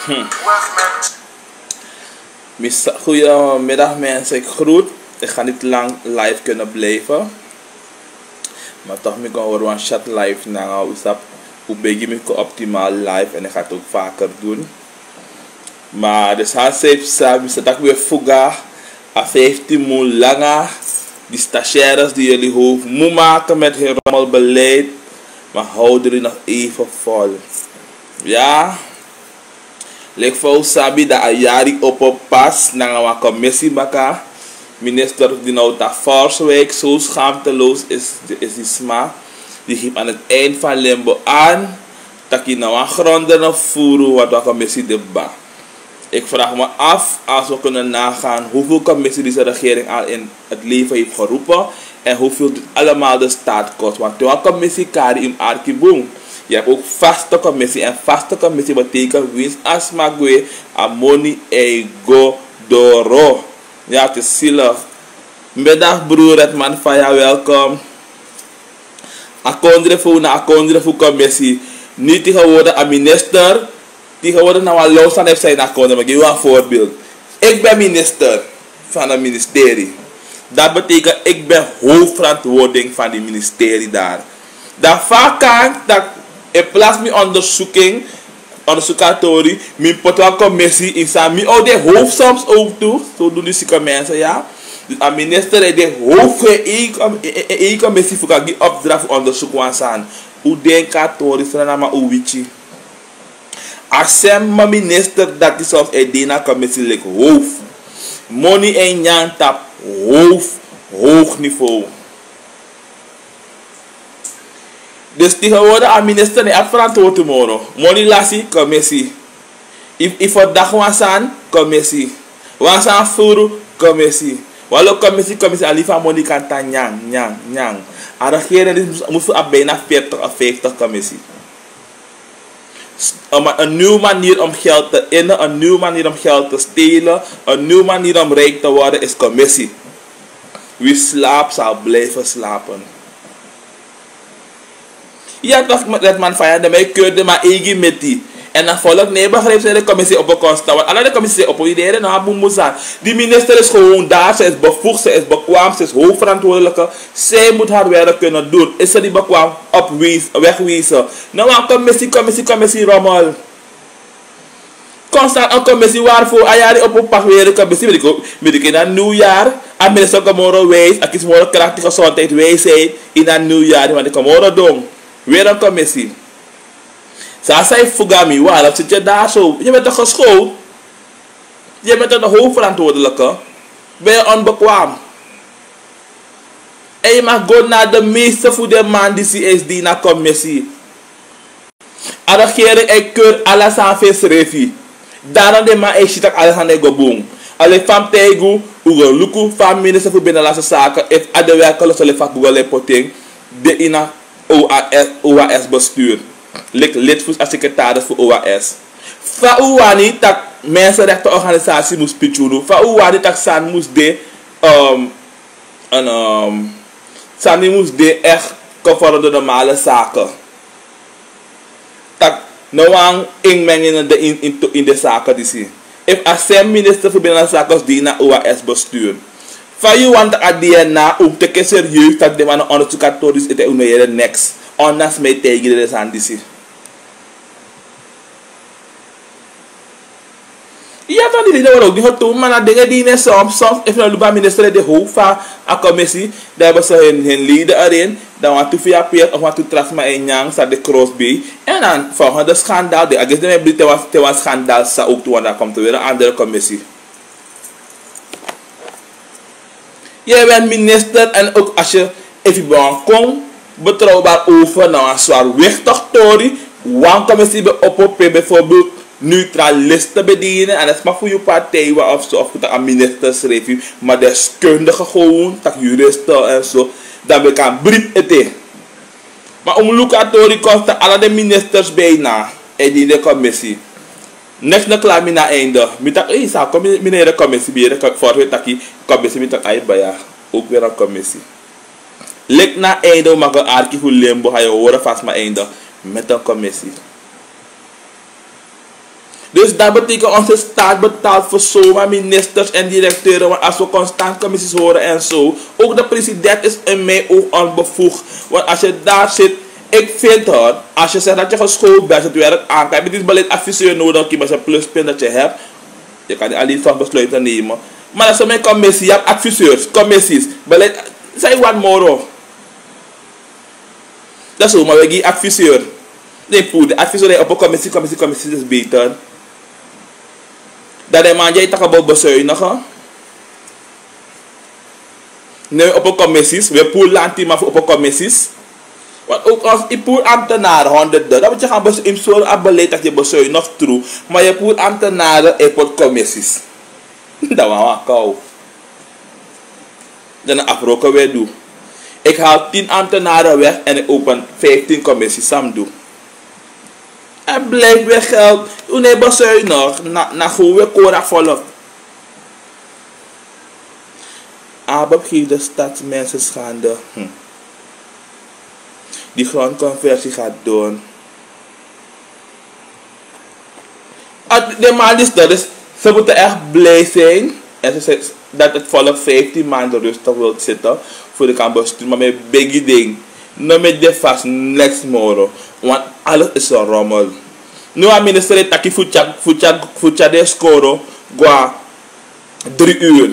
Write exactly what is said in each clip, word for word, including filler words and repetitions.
Hmm. Mis-, goedemiddag mensen, ik groet. Ik ga niet lang live kunnen blijven. Maar toch, mi kan horen one shot live na, u sap, u begi mi kon optimaal live en ik ga het ook vaker doen. Maar dus, ha, safe sabi, mi sa taki we fuga, a vijftien mun langa, die stagiaires die jullie hoofd moe maken met hun rommelbeleid, maar houden jullie nog even vol. Ja? Lijkt voor u sabi dat a yari opo pas, nanga wan commissie baka, minister di nou ta Forswijk, zo schaamteloos is, is die sma, die geeft aan het eind van limbo aan, taki na wan gronde na furu wat wan commissie de ba. Ik vraag me af, als we kunnen nagaan hoeveel commissie deze regering al in het leven heeft geroepen en hoeveel dit allemaal de staat kost. Want te wan commissie kari im arki bun. Je hebt ook vaste commissie en vaste commissie betekent winst asma gwe a moni ei go doro. Ja, het is zielig. Middag broer Redman Faya, welkom. A kondre fu na a kondre fu commissie. Nu tegenwoordig a minister. Tegenwoordig na wan low stand heeft zijn na kondre. Maar ik geef u een voorbeeld. Ik ben minister van een ministerie. Dat betekent, ik ben hoofdverantwoording van die ministerie daar. Dan vaak kan dat in plaats mi onderzoeking, onderzoekatori, mi poti wan commissie in san mi o de hoofd soms ook toe, zodoende zieke mensen, ja. Dus a minister is de hoofd van een, een, een commissie voor die opdracht onderzoek wan san. U denk a tori, sranama u wichi. A sèm minister dati soms e de na commissie leki hoofd. Moni e nyan tapu hoofd, hoog niveau. Dus tegenwoordig a minister no abi verantwoord tumoro. Moni lasi, commissie. If, if a dag wan san, commissie. Wan san furu, commissie. Wan lo commissie, commissie, a libi fu a moni kan tan nyan, nyan, nyan. A regering disi mus, mus abi bijna veertig of vijftig commissie. Een, een nieuwe manier om geld te innen, een nieuwe manier om geld te stelen, een nieuwe manier om rijk te worden is commissie. Wie slaapt, zal blijven slapen. Ja, toch, Redman Faya, dan ben je keurde maar eigen meti. En dan volk, nee, begrijp ze de commissie op een constant. Want alle de commissie zijn op een idee, nou, boem, boem, staan. Die minister is gewoon daar, ze is bevoegd, ze is bekwaam, ze is hoofdverantwoordelijke. Zij moet haar werk kunnen doen. Is ze niet bekwaam, opwees, wegwezen. No wan commissie, commissie, commissie, rommel. Constant een commissie waarvoor a yari opo pak weer een commissie. Weet ik in dat nieuwjaar. A minister kan moro wijs, a kies moro krachtige gezondheid, wijsheid in dat nieuwjaar. Want ik kan moro doen. Weer een commissie. Sa sai fugami, waarom zit je daar zo? Je bent toch geschoold? Je bent toch de hoofdverantwoordelijke? Ben je onbekwaam? En je mag go naar de meeste fu de man disi e de na commissie. A regering e keur ala sani fu en srefi. Daarom den man e si tak' ala sani e go bun. Ala fa mi taigi unu, un go luku fa a minister fu Binnenlandse Zaken, efu a de werkelijk so leki fa Google e poti en, de ini a O A S, O A S bestuur. Leki lid fu a secretaris fu O A S. Fa un wani tak' mensenrechtenorganisatie mus piki unu? Fa un wani tak' sani mus de, um, en, um, sani mus de echt conform de normale zaken? Tak' no wan inmenging in de, in, in, in de zaken disi. Efu a sèm minister fu Binnenlandse Zaken de na O A S bestuur, fa yu wani tak' a D N A un teki serieus, tak' den man na onderzoekatori disi ete un no yere niks. Ondanks mi e taigi den sani disi. Ya, dan di leden worden ook niet getoond, maar na dingen die in soms, soms, efu na luba minister de hoofd van a commissie, dan hebben ze hun, hun leden erin, dan want to via peert of want to trasma en nyang, sa de crossbee. En dan volgende schandaal, de agis de mebli te was, te was schandaal, sa ook toe, want dan komt er weer een andere commissie. Yu e weri minister, en ook als je, efu yu ben wan kon betrouwbaar over na wan zwaarwichtig tori, wan commissie ben opo pe bijvoorbeeld neutralisten bedienen, en dat is maar voor je partij wa of zo, of dat een minister schrijf, maar deskundigen gewoon, tak' juristen en zo, dan ben kan brief ete. Maar un mus luku a tori kosten, ala den ministers bijna, en die in de commissie. Niks no klaar mi na einde. Mi taki, ei, sa kon mi, mi na yere commissie, mi yere ko-, vorige week taki commissie, mi taki, ai baya, ook weer een commissie. Leki na einde, un mag go arki fu limbo, ga yu hori fa sma einde met een commissie. Dus dat betekent, onze staat betaalt voor zomaar ministers en directeuren, want als we constant commissies horen en zo, ook de president is in mijn oog onbevoegd. Want als je daar zit, ik vind het, als je zegt dat je geschoold bent, het werk aan kan, heb je niet beleidsadviseur nodig, maar is een pluspunt dat je hebt. Je kan niet alleen zelf besluiten nemen. Maar dat is mijn commissie, je hebt adviseurs, commissies, beleid, zijn wat moro. Dat is zomaar, we geven adviseur. Nee, poe, de adviseur op een commissie, commissie, commissie is beter. Dat de man die je tak about bezuinigen. Nee, op een commissies, we poel lanti maar op een commissies. Want ook als je poel ambtenaren, honderden, dan moet je gaan bezuinigen, in zo'n beleid dat je bezuinigt, true. Maar je poel ambtenaren, je poel commissies. Dat wawan kou. Dan een afroken weer doe. Ik haal tien ambtenaren weg en ik open vijftien commissies, sam doe. En blijf weer geld. Hoe nee bezuinig, na, na gewoon weer korak volk. Abab geeft de stadsmensen schande. Hm. Die grondconversie gaat door. Ah, de man is dat, dus ze moeten echt blij zijn. En ze zijn, dat het volk vijftien maanden rustig wil zitten voor de kan besturen. Maar met biggie ding, no met de vast niks moro. Want alles is een rommel. Nu aan minister taki futya, futya, futya de skoro, gwa drie uur.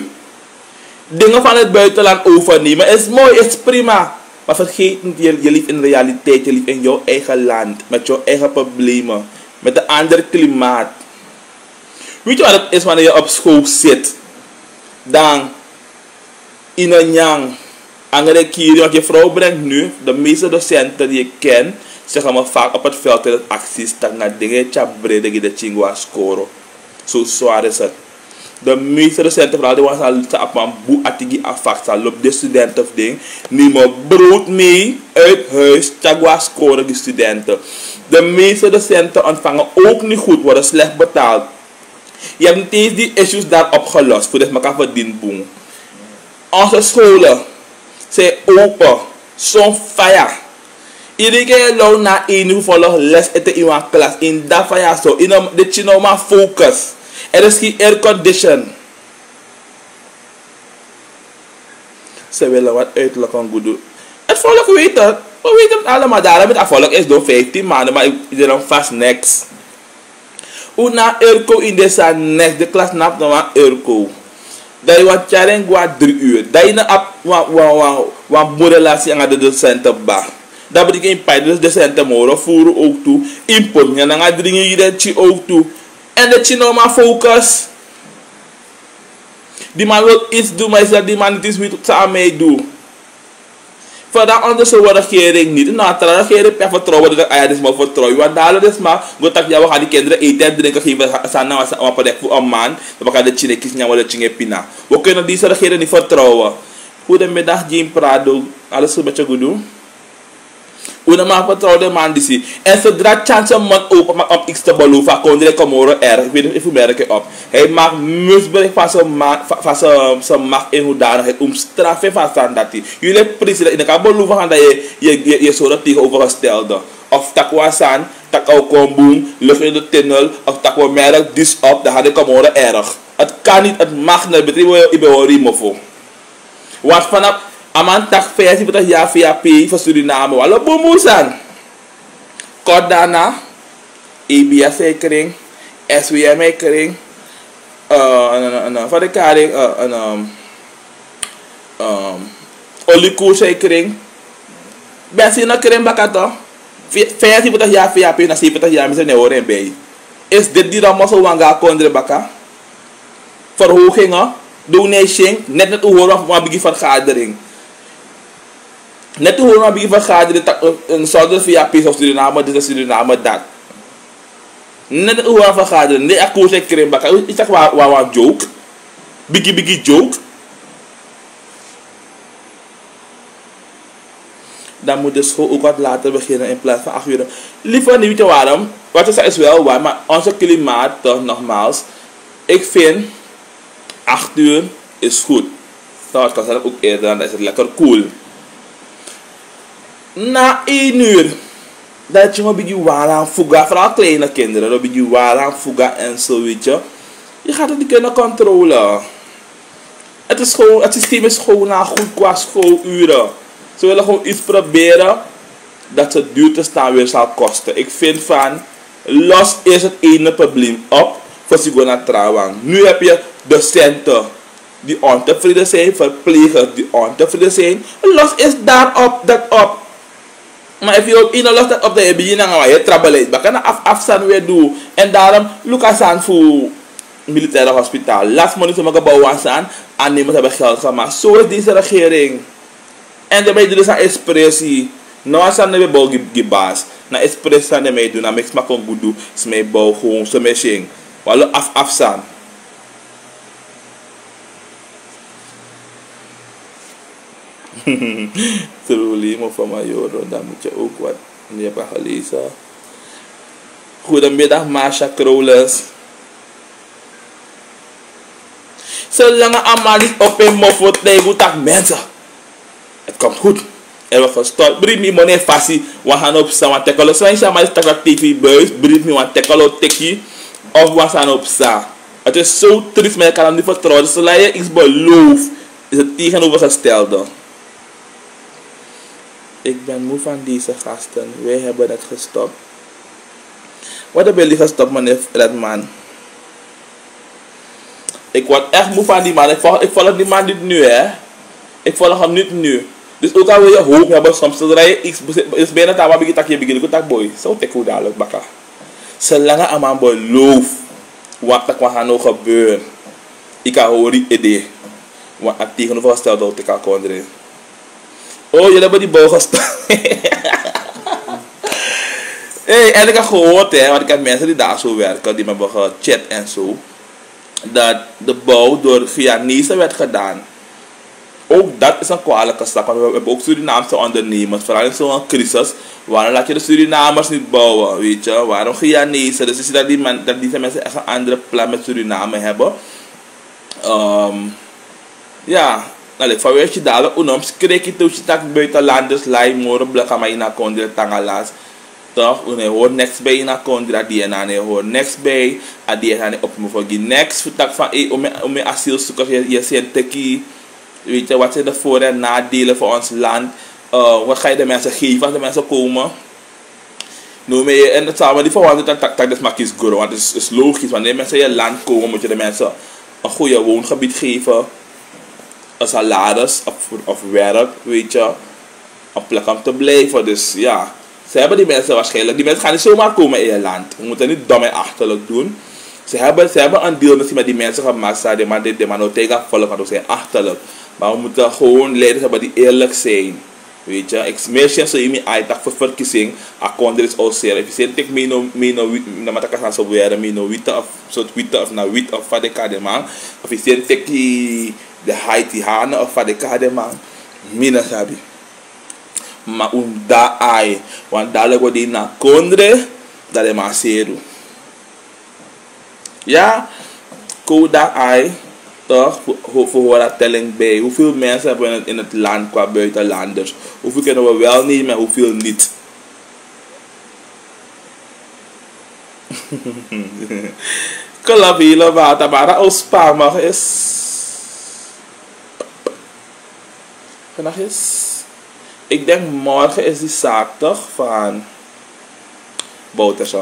Dingen van het buitenland overnemen is mooi, is prima. Maar vergeet niet, je, je leeft in realiteit, je leeft in jouw eigen land, met jouw eigen problemen, met een ander klimaat. Weet je wat het is wanneer je op school zit? Dan, in een nyang, angere kiri, want je vrouw brengt nu, de meeste docenten die ik ken, zeggen me vaak op het veld in het acties, dat na dingen tja brede die de chingwa scoren. Zo zwaar is het. De meeste docenten, vooral de ones al sa apan bu atigi afak sa loop de studenten of ding, nemen brood mee uit huis, tja go a scoren die studenten. De meeste docenten ontvangen ook niet goed, worden slecht betaald. Je hebt niet eens die issues daar opgelost voor dit mekaar verdient boen. Onze scholen zijn open, zo'n faya. Iedere keer je low na één uur volg les ete in een klas, in dat faya zo, in een, de chinoma focus. Er is geen aircondition. Ze willen wat uiterlijk en goed doen. Het volk weet het. We weten het allemaal. Daarom het volk is door vijftien maanden, maar iedereen vast niks. Una airco in de sa next, de klas nap na wan airco. Dan yu wan tyari en go na dri uru. Dan yu no abi wan, wan, wan, wan bun relasi nanga den docenten kba. Dan betekent yu pai den docenten moro furu ook tu. Yu poti nyan nanga dringi yu den tyari ook tu. En den tyari no man focus. Di man wil iets doen, maar is dat di man niet eens weet wat sa a man e du. Vandaag onderzoek we regering niet. Nou, tra regering per vertrouwen dat aya disma vertrouwen. Want daar disma go taki ya, we gaan die kinderen eten en drinken geven. Sana was een plek voor een man. We gaan de Chinese nyan, we de Chinese pina. We kunnen deze regering niet vertrouwen. Goedemiddag, Jim Prado. Alles goed met je, goed doen? Una man vertrouw den man disi. En zodra chance man open maak om iets te beloven, a kondre kon moro erg. Ik weet niet of u merk het op. Hij maakt misbruik van zijn ma-, van, van zijn, zijn macht en hoedanigheid om straffen van staan dat hij. Jullie precies, in de kan beloven gaan dat je, je, je, je zorgt tegenovergestelde. Of tak wan san, tak ook kon boem, lucht in de tunnel, of tak wan merk dis op, dan gaat de kan moro erg. Het kan niet, het mag niet, betekent je, je behoort niet meer voor. Want vanaf a man taki feifi pita ya fi a pei fu Suriname, wan lo bun bun sani. Kort daarna, A B S e kring, S W M e kring, eh, en, en, en, fa den kari, eh, en, ehm, ehm, Olikoers e kring. Bensin no kring baka toch. Fi-, feifi pita ya fi a pei, na seibi pita ya mi se ne horen bij. Is dit die dan massa wan go a kondre baka? Verhogingen, donation, net, net u horen van een biggie vergadering. Net u horen van een biggie vergadering, tak, eh, een soldaat via Peace of Suriname, dit is Suriname, dat. Net u horen van vergadering, nee, a koers e kring baka. U, u zegt wa-, wa-, wan joke. Biggie, biggie joke. Dan moet de school ook wat later beginnen in plaats van acht uur. Liever niet, weet je waarom? Wat je zegt is wel waar, maar onze klimaat, toch, nogmaals, ik vind acht uur is goed. Nou, het kan zelf ook eerder, dan is het lekker koel. Na één uur, Dat je moet bigi waran fuga, vooral kleine kinderen, dat bigi waran fuga en zo, weet je. Je gaat het niet kunnen controleren. Het is gewoon, het systeem is gewoon naar goed qua schooluren. Ze willen gewoon iets proberen dat het duur te staan weer zal kosten. Ik vind van, los eerst het ene probleem op, voor ze gaan naar trouwen. Nu heb je docenten die ontevreden zijn, verplegers die ontevreden zijn. Los eerst daarop, dat op. Maar if you, you know, los dat op, dan je begin aan je trouwbeleid. Baka na af, afstand weer doen. En daarom, look at san voor militaire hospitaal. Last money ze maken bouwen aan san. Aannemers hebben geld gemaakt. Zo is deze regering. En dan ben je dus aan expressie. No, als aan de bouw die baas. Na expressie aan de mij doen. Na mix maken goed doen. Is mij bouw gewoon zo machine. Walo af, afstand. Truly, mo van Majoro, dan moet je ook wat meer hebben gelezen. Goedemiddag, Marsha Krolens. Zolang a man is op een moffel tegen tak mensen. Het komt goed. Er wordt gestort. Brief mi mone fasi, wan han op sa, wan tekolo. Zo is a man is tak dat T V buis, brief mi wan tekolo teki, of wan san op sa. Het is zo triest, maar je kan hem niet vertrouwen. Dus zolang je iets belooft, is het tegenovergestelde. Ik ben moe van deze gasten. Wij hebben het gestopt. Wat hebben jullie gestopt, meneer Redman? Ik word echt moe van die man. Ik volg, ik volg die man niet nu, hè. Ik volg hem niet nu. Dus ook al wil je hoop hebben, soms zodra je iets, is bijna dat man begint dat je begint, dat boy. Zo tik hoe dadelijk, baka. Zolang a man belooft, wat er kan gaan gebeuren. Ik kan horen, ede. Want het tegenovergestelde wil ik al kon. Oh, jullie hebben die bouw gestart. Hey, en ik heb gehoord, hè, want ik heb mensen die daar zo werken, die me hebben gechat en zo, dat de bouw door Guyanese werd gedaan. Ook dat is een kwalijke zaak, want we hebben ook Surinaamse ondernemers, vooral in zo'n crisis. Waarom laat je de Surinamers niet bouwen, weet je? Waarom Guyanese? Dus je ziet dat die, men, dat die mensen echt een andere plan met Suriname hebben. Ehm, ja, nou, like, van weet je dadelijk, un omskreki tu si tak buitenlanders lai moro blaka ma ina kondre tangalas. Toch, un hoort niks bij ina kondre, a D N A ne hoort niks bij. A D N A ne op me voor die niks. Voor tak van, hey, om asielzoekers, je, je zijn teki. Weet je, wat zijn de voor- en nadelen voor ons land? Eh, wat ga je de mensen geven als de mensen komen? No, maar en het samen die verwante tak, tak, tak, dus maar kies goro, want het is, is logisch. Wanneer mensen in je land komen, moet je de mensen een goede woongebied geven, een salaris of, of werk, weet je, een plek om te blijven. Dus ja, ze hebben die mensen waarschijnlijk, die mensen gaan niet zomaar komen in je land. We moeten niet dom en achterlijk doen. Ze hebben, ze hebben een deal misschien met die mensen gemaakt, zei de man, de, de man, tegen volk, want we zijn achterlijk. Maar we moeten gewoon leiders hebben die eerlijk zijn. Weet je, ik smeer je zo in mijn ai tak voor verkiezing. A kondre is al zeer. If you say take me no, me no, wit, no matter kan zo were, me no witte of soort witte of na wit of van de kademan. Of you say take de Haitianen of van de kademan. Me no sabi. Maar un da ai, want dadelijk wordt die na kondre, dat de man seru. Ja, Koda ai, toch, voor, voor horen telling bij. Hoeveel mensen hebben we in het, in het land qua buitenlanders? Hoeveel kunnen we wel nemen en hoeveel niet? Kalaf helemaal, Tamara Ospamag is. Vandaag is, ik denk morgen is die zaterdag van Bouterse.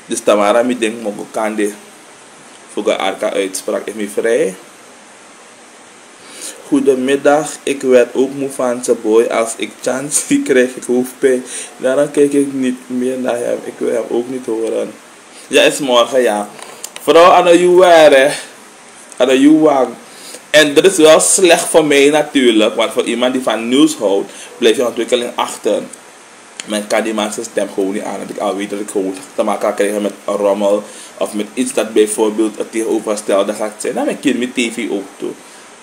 Dus Tamara, mi denk moko kande. Fuga arka uitspraak is mi vrij. Goedemiddag, ik werd ook moe van ze boy. Als ik chance krijg ik hoofdpijn. Daarom kijk ik niet meer naar hem. Ik wil hem ook niet horen. Ja, is morgen, ja. Vooral aan de juwere, aan de juwang. En dat is wel slecht voor mij natuurlijk, want voor iemand die van nieuws houdt, blijf je ontwikkeling achter. Men kan die mensen stem gewoon niet aan. Dat ik al weet dat ik gewoon te maken ga krijgen met een rommel of met iets dat bijvoorbeeld het tegenovergestelde gaat zijn. Dan mijn kind, mijn tv ook toe.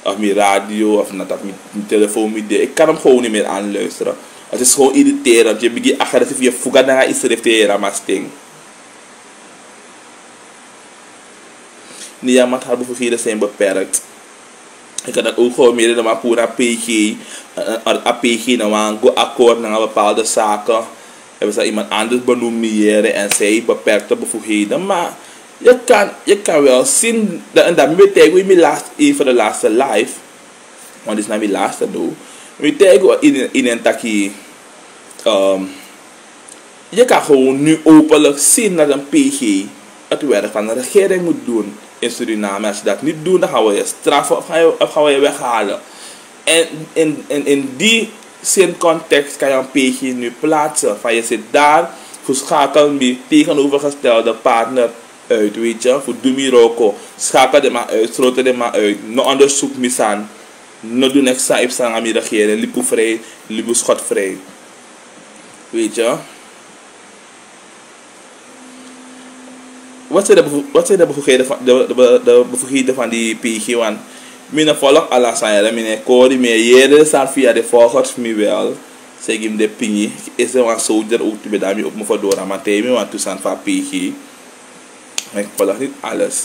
Of mijn radio, of dat mijn, mijn telefoon, mijn ding. Ik kan hem gewoon niet meer aanluisteren. Het is gewoon irriterend. Je begint agressief, je voelt dat naar iets heeft hier aan mijn sting. Niemand haar bevoegdheden zijn beperkt. Ik had dat ook gehoord, mede de man pura P G, eh, eh, a P G na wan go akkoord na bepaalde zaken. Hebben ze iemand anders benoemd, en zij beperkte bevoegdheden. Maar je kan, je kan wel zien, dat, en dat moet ik in mijn laatste, een van de laatste live, want dit is naar mijn laatste doel. Moet ik in, in een taki, ehm, Je kan gewoon nu openlijk zien dat een P G het werk van de regering moet doen in Suriname. Als ze dat niet doen, dan gaan we je straffen of gaan, je, of gaan we je weghalen. En in, in, in die zin context kan je een P G nu plaatsen. Van je zit daar, schakel die tegenovergestelde partner uit, weet je, voor Dumi Roko. Schakel die maar uit, schrotel die maar uit. No onderzoek misan. No doen niks aan, ik zal aan mijn regering, lipu vrij, lipu schot vrij. Weet je? Wat zijn de bevo-, wat zijn de bevoegdheden van, de, de, de bevoegdheden van die P G? Want mijn volk ala zijn, mijn koor, mijn jere zijn via de volgers, mij wel. Zeg hem de pingi. Is er een soldier ook te bedanken op me voor door aan mijn thema, want toen zijn van P G. Maar ik volg niet alles.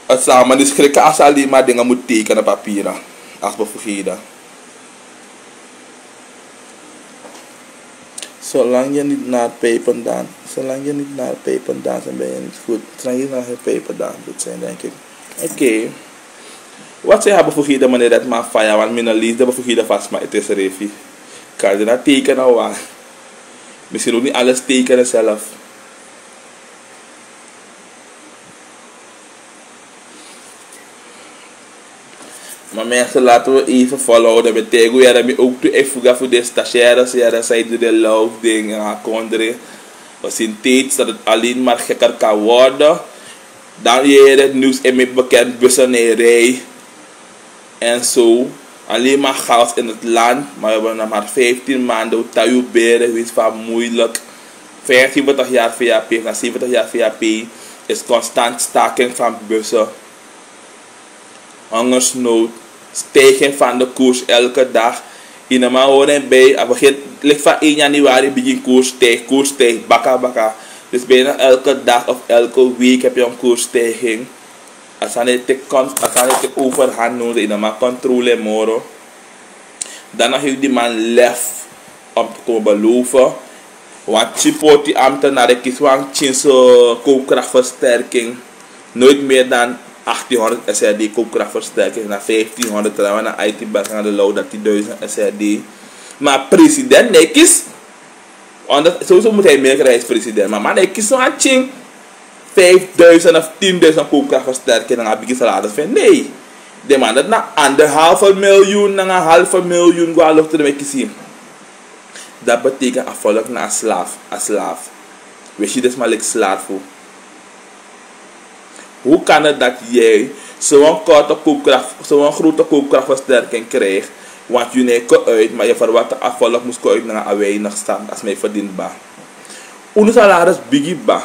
Het samen die schrikken als alleen maar dingen moet tekenen papieren. Als bevoegdheden. Zolang je niet naar pijpen dans, zolang je niet naar pijpen dansen, ben je niet goed. Zolang je niet naar pijpen dansen moet zijn, denk ik. Oké. Wat zij hebben voor de meneer dat maar faya, want mijn lees de bevoegdheden vast, maar het is refi. Kan je dat tekenen, wa? Misschien ook niet alles tekenen zelf. Maar mensen, laten we even volhouden. Met tego yara mi ook tu efuga fu de stagiaires, yara zij doet de love ding en haar kondre. We zien steeds dat het alleen maar gekker kan worden. Dan je het nieuws en met bekend bussen en rij. En zo, alleen maar chaos in het land, maar we hebben nog maar vijftien maanden. Tayu Bere, wins van moeilijk. Vijfenzeventig jaar V A P, na zeventig jaar V A P is constant staking van bussen. Hongersnood, stijging van de koers elke dag. In de man horen bij, het begint, ligt van één januari begin koers stijgt, koers stijgt, baka baka. Dus bijna elke dag of elke week heb je een koersstijging. A sani e teki kon-, a sani e teki overhand, no, den no man controle moro. Dan nog heeft die man lef om te komen beloven. Want typoti ambtenaar e kisi wan kinse koopkrachtversterking. Nooit meer dan achttienhonderd S R D koopkrachtversterking, na vijftienhonderd, terwijl na I T Bank aan de low dat die duizend S R D. Maar president, niks. Omdat, sowieso moet hij meer krijgen als president. Maar man, hij kiest zo'n tjing. Vijfduizend of tienduizend koopkrachtversterking en dan heb ik salaris van. Nee. De man dat na anderhalve miljoen, na een halve miljoen, go a lucht ermee kiezen. Dat betekent a volk na a slaaf, a slaaf. We zien dus maar like slaaf. Hoe kan het dat jij zo'n korte koopkracht, zo'n grote koopkrachtversterking krijgt, want je neemt uit, maar je verwacht dat a volk moet uit na a weinig stand als mij verdient ba. Unu salaris bigi ba.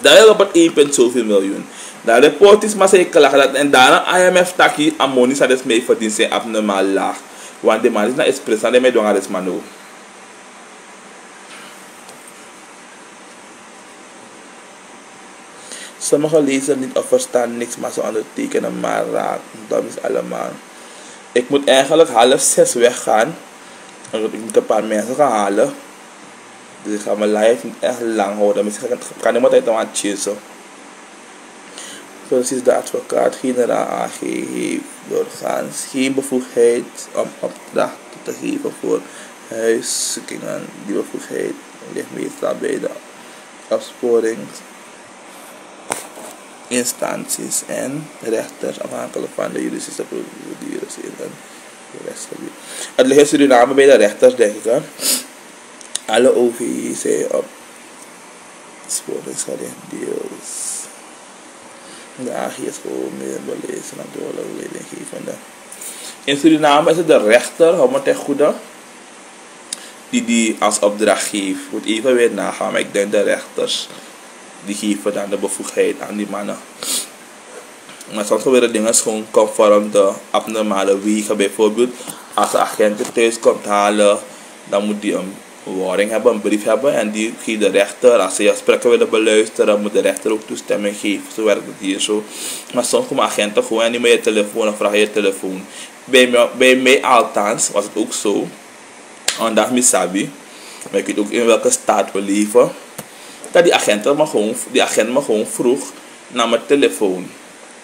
Dan je op het één punt zoveel miljoen. Dan de poortis maar zij klagen dat en daarom I M F taki a moni san dus mij verdient zijn abnormaal laag. Want de man is na express na de mij dwang a dus man no. Sommige lezen niet of verstaan niks, maar ze ondertekenen maar raar. Dom is allemaal. Ik moet eigenlijk half zes weggaan. Ik moet een paar mensen gaan halen. Dus ik ga mijn live niet echt lang houden. Misschien kan, kan iemand uit de wand chillen. Precies, de advocaat-generaal A G heeft doorgaans geen bevoegdheid om opdrachten te geven voor huiszoekingen. Die bevoegdheid ligt meestal bij de opsporingsinstanties en rechters, afhankelijk van de juridische procedures in een rechtsgebied. Het ligt in Suriname bij de rechters, denk ik, hè. Alle O V G's zijn op sporingsgericht deels. De A G is gewoon meer beleid, verantwoordelijk leidinggevende. In Suriname is het de rechter, hou me ten goede, die die als opdracht geeft. Moet even weer nagaan, maar ik denk de rechters die geven dan de bevoegdheid aan die mannen. Maar soms gebeuren dingen gewoon conform de abnormale wegen. Bijvoorbeeld, als de agenten thuis komt halen, dan moet die een Warning hebben, een brief hebben en die geeft de rechter. Als ze je gesprekken willen beluisteren, moet de rechter ook toestemming geven. Zo werkt het hier zo. Maar soms komen agenten gewoon en die met je telefoon of vragen je telefoon. Bij mij, bij mij althans was het ook zo. Omdat mi sabi, maar ik weet ook in welke staat we leven. Dat die agent me gewoon, die agent me gewoon vroeg naar mijn telefoon.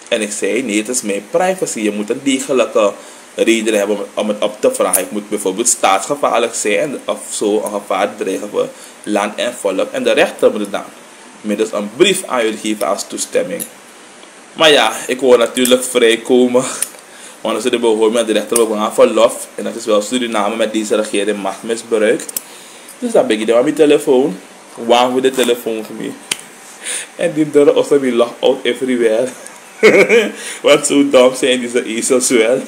En ik zei: nee, het is mijn privacy. Je moet een degelijke reden hebben om het op te vragen. Het moet bijvoorbeeld staatsgevaarlijk zijn of zo een gevaar dreigen voor land en volk. En de rechter moet het dan middels een brief aan jullie geven als toestemming. Maar ja, ik wil natuurlijk vrijkomen. Want ze hebben gehoord met de rechter, we gaan verlof. En dat is wel Suriname met deze regering, machtsmisbruik. Dus dan ben ik dan mijn telefoon. Waan voor de telefoon voor mij. En die deur also be lock out everywhere. Want zo dom zijn deze ezels wel.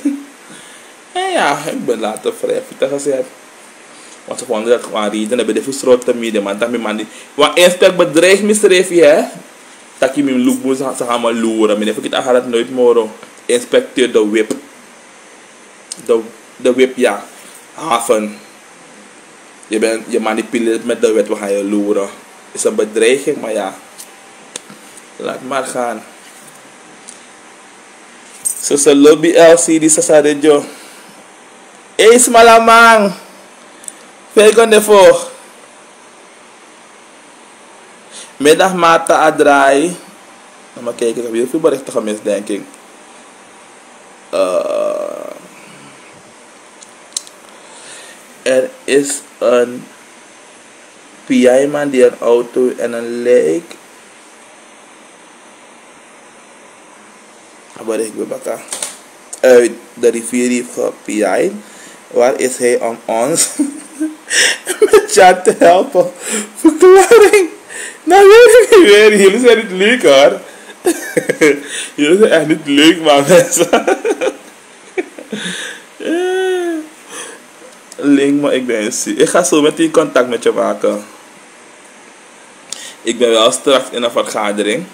En ja, ik ben later vrij voeten gezet. Want ze vonden dat gewoon reden hebben de versloten mij, de man dat mijn man die. Want inspect bedreig misdrijf, hè? Dat je mijn look moet gaan loeren. Mijn verkeerd aan het nooit moro. Inspecteur de wip. De, de wip, ja. Haven. Je, bent, je manipuleert met de wet, we gaan je loeren. Is een bedreiging, maar ja. Laat maar gaan. Sese lobi L C di sasa de dyo. Ei, smalamang. Fei kon de fo. Middag, Marta Adrai. Laat maar kijken, ik heb heel veel berichten gemist, denk ik. Eh, er is een P I-man die een auto en een lijk Abare, ik ben baka. Uit de rivier heeft gepiaid. Waar is hij om ons met Tja te helpen? Verklaring. Nou, weet ik niet meer. Jullie zijn niet leuk, hoor. Jullie zijn echt niet leuk, maar mensen. Link me, ik ben ziek. Ik ga zo meteen contact met je maken. Ik ben wel straks in een vergadering.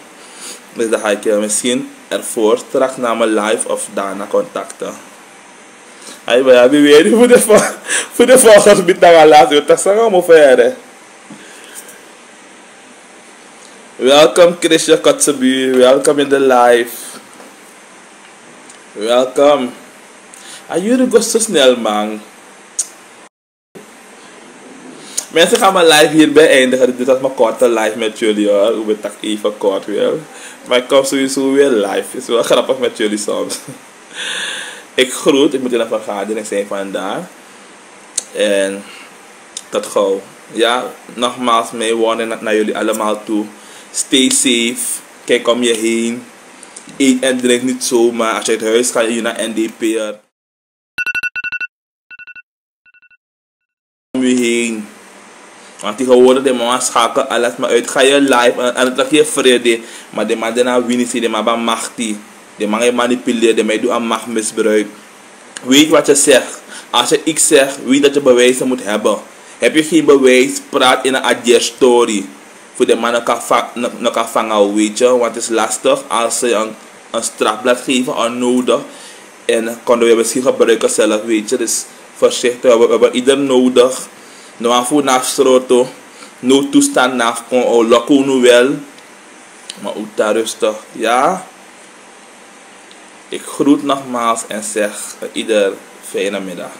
Dus dan ga ik je misschien ervoor straks na mijn live of daarna contacten. Ai, maar ja, wie weet, voor de vo-, voor de volgers met naar laat, we toch zeggen, maar verder. Welkom, Christian Kotzebue. Welkom in de live. Welkom. Ah, jullie gaan zo snel, man. Mensen, gaan mijn live hierbij eindigen. Dit was mijn korte live met jullie, hoor. Ik ben toch even kort weer. Maar ik kom sowieso weer live. Is wel grappig met jullie soms. Ik groet, ik moet in een vergadering zijn vandaag. En tot gauw. Ja, nogmaals, mijn woorden na, naar jullie allemaal toe. Stay safe. Kijk om je heen. Eet en drink niet zomaar. Als je uit huis gaat, je naar N D P R. Om je heen. Want tegenwoordig de mama schakel alles maar uit. Ga je live en, en dan krijg je vrede. Maar de man die na winisi, de man ben machtig. De man je manipuleert, de man je doet aan machtsmisbruik. Weet wat je zegt. Als je iets zegt, weet dat je bewijzen moet hebben. Heb je geen bewijs, praat in een adierstori. Voor de man no kan va-, no, no kan vangen, weet je. Want het is lastig als ze een, een strafblad geven, onnodig. En konden we misschien gebruiken zelf, weet je. Dus voorzichtig, we hebben, we hebben ieder nodig. No wan fu un na afsroto, no toestand na afkon, o loko unu wel. Maar ook daar rustig, ja. Ik groet nogmaals en zeg ieder fijne middag.